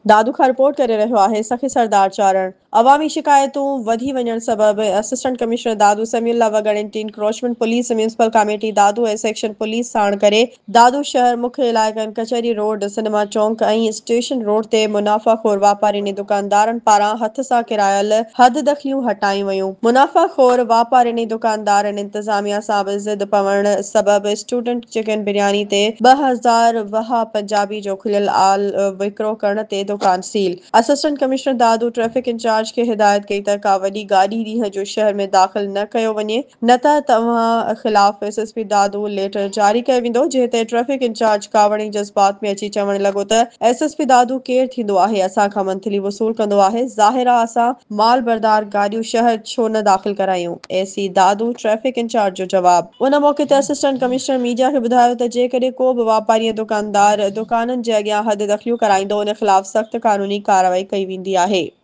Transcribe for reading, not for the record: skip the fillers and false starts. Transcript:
دادو کان رپورٽ ڪري رهيو آهي سخي سردار چارڻ. عوامي شڪايتون وڌي وڃڻ سبب assistant commissioner Dadu Samiullah Wagan anti encroachment police municipal committee Dadu ۽ section police ساڻ ڪري دادو شهر مک علائقن ڪچهري روڊ، سئنيما چونڪ ۽ اسٽيشن روڊ تي منافع خور واپارين ۽ دڪاندارن پاران هٿ سان ڪرايل حددخليون هٽايون ويون. منافع خور واپارين ۽ دڪاندارن انتظاميا سان به ضد پوڻ سبب اسٽوڊنٽ چڪن برياني تي 2000 وها پنجابي جو کليل آل وڪرو ڪرڻ تي دڪان seal. Assistant commissioner Dadu traffic incharge کي هدايت ڪئي ته ڪا وڏي گاڏي ڏينهن جو شهر ۾ داخل نه ڪيو وڃي نه ته توهان خلاف S S P Dadu letter جاري ڪيو ويندو جنهن تي ٽريفڪ انچارج ڪاوڙ ۽ جذبات ۾ اچي چوڻ لڳو ته ايس ايس پي دادو ڪير ٿيندو آهي اسان کان منٿلي وصول ڪندو آهي ظاهر آ اسان مال بردار گاڏيون شهر ڇو نه داخل ڪرايون، اي سي دادو ٽريفڪ انچارج جو جواب. ان موقعي تي اسسٽنٽ ڪمشنر ميڊيا کي ٻڌايو ته جيڪڏهن ڪو به واپاري ۽ دڪاندار دڪانن جي اڳيان حد دخليون ڪرائيندو ان خلاف سخت قانوني ڪارروائي ڪئي ويندي آهي.